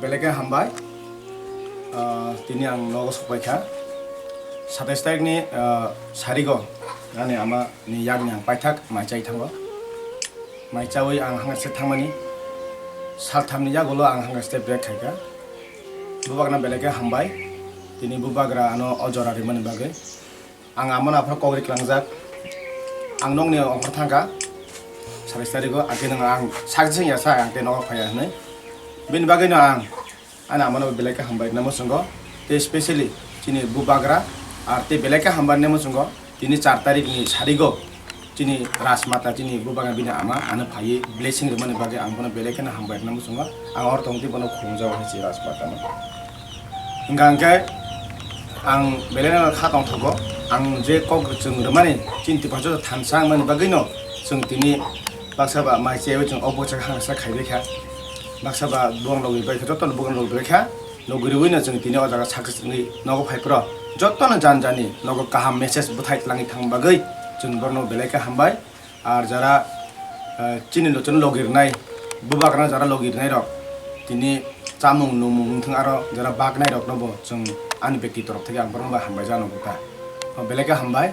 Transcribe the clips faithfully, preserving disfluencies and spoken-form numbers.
Belai khe hambai. Ah, tini ang nogo sokpai kha. Satais tarikni, ah, sarigo ani ama ni yakni ang paithak mai chai thango. Mai chaui ang hangse thangmani. Salthamni yagulo ang hangse break khaikha. Bubakna belai khe hambai. Tini bubagra ano o jora rimani bagwi. Ang amano aphano kok ri klangjak. Ang nokni offer thangkha. Satais tarigo, ang khe nang ang sak jeng ya sa, ang khe nogo phaiya hinwi. Bini bagwino ang ani amano belai khe hambai rwna muchungo. Tei specially chini bubagra, ar tei belai khe hambai rwna muchungo. Tini char tarikni sarigo chini Rajmata, chini bubagra bini ama ano phaiwi blessing rwmani bagwi ang bono belai kheno hambai rwna muchungo. Ang oro tongtwi bono khulumjago hai se Rajmata no. Hingkha hingkhe ang belai no kha tongthogo, ang je kok chwng rwmani chini Tiprasa thansa wngmani bagwino chwng tini baksa ba mai chaiwi chwng o bwswk hangsa khaibai kha, baksa ba buang logwi bai kha, jotono buang logwi bai kha, nugwi rwino chwng tini o jaga success wngwi nogo phai phro jotono jan jani nogo kaham message bwthai twlangwi thang bagwi chwng borno belai khe hambai. Ar jara, eh, chini lochon logirnai, bubagrano jara logirnai rok, tini chamung numung wngthang aro jara baknai rokno bo chwng ani bekti torok theke ang borokno bai hambai jano kota. O belai khe hambai.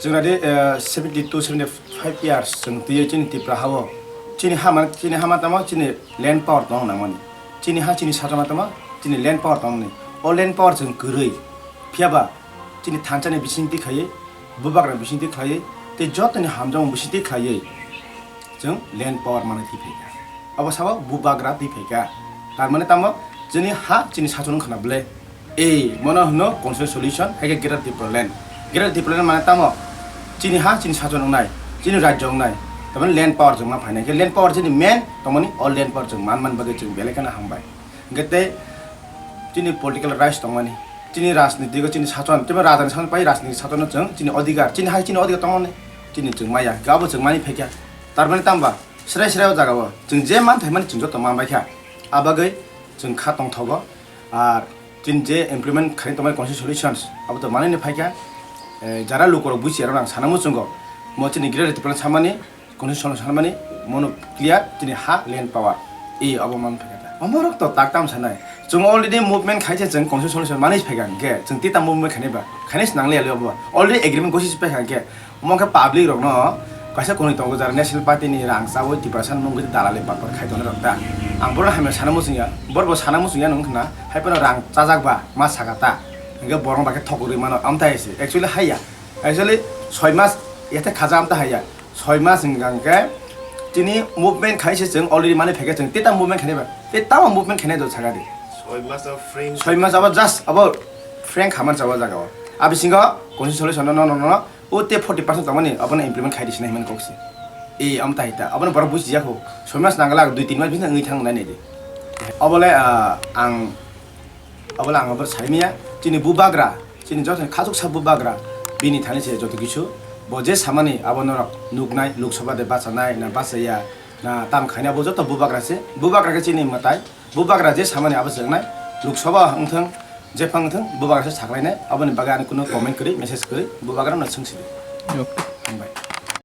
Chwng radi, eh, seventy two, seventy five years chwng twiwi chini Tipra hao. Chini hama, chini hama tamo chini land power tong nangmani. Chini ha chini sajama tamo chini land power tongmani. O land power chwng kwrwi. Phiyaba chini thansa ni bising twi khaiwi, bubagra bising twi khaiwi, tei joto ni hamjakmung bising twi khaiwi, chwng land power manwi twi phaikha. Abo sabo bubagra twi phaikha. Tar mane tamo chini ha chini sachon wngkha na ble. Ei, mono hwno constitutional solution, hai khe Greater Tipraland. Greater Tipraland mane tamo chini ha chini sachon wngnai, chini rajyo wngnai. Tamani land power chwng ma phainai. Khe land power chini main, tamani all land power chwng man man bagwi chwng belai kheno hambai. Hingkhe tei chini political rights tongmani, chini rajniti o chini sachon, tei rajani sachon pai rajniti sachon no chwng chini odhikar, chini hai chini odhikar tongmani, chini chwng maya, hingkhe abo chwng mani phaikha. Tarmani tamba, srai srai o jaga o chwng je man thaimani chwng joto man baikha. Abagwi chwng kha tongthogo, ar chini je implement khaina tongmani constitutional solutions, abo to manwi phaikha. Eh, jara lukorok buisi arok ang sana muchungo, mo chini Greater Tipraland samani, Constitution sanmani mono clear, chini ha land power. E, abo man phaikha ta. Omorok to tak tam sanai. Chwng already movement khaise chwng constitution manwi phaikha hwnkhe, chwng tita movement khainai ba? Khainai se nangliya le obo. Already agreement gosi se phaikha hwnkhe, omo khe public rokno kaisa konwi tongo jara National Party ni rang chawi Tiprasa mungwi dalali bapar khai tongnai rok ta. Ang bono hamya sana muchungya, borbo sana muchungya nung khna, hai phano rang chajak ba ma saka ta. Hwnkhe borok ba khe thok rwi mano amtai se. Actually haiya. Actually soi mas yathe khaja amta haiya. Soi mas hwnkha hwnkhe chini movement khaise chwng already manwi phaikha chwng tei tamo movement khainai ba? Tei tamo movement khainai do saka di. Soi mas abo frame. Soi mas abo just abo frame khamani chao jaga o. A bisingo constitution solution no, no, no, no, o tei forty percent tongmani abono implement khai di sinai hwnmani kok se. E, amta hita. Abono borok buji ya kho. Soi mas nangla dui tin mas bising wngwi thang nai nai di. Obole, ah, ang Obo le ang abo saimaya, chini bubagra, chini joto ni khachuksa bubagra, bini thani se joto kisu, bo je samani abo norok nuknai, Lok Sabha de bachanai, na bachaya, na tam khainai, abo joto bubagra se, bubagra khe chini mwtai, bubagra je samani abo se wngnai, Lok Sabha wngthang, jephang wngthang, bubagra se saklainai, aboni bagwi ani kunu comment kwrwi, message kwrwi, bubagra no swngsi di. Okay. Hambai.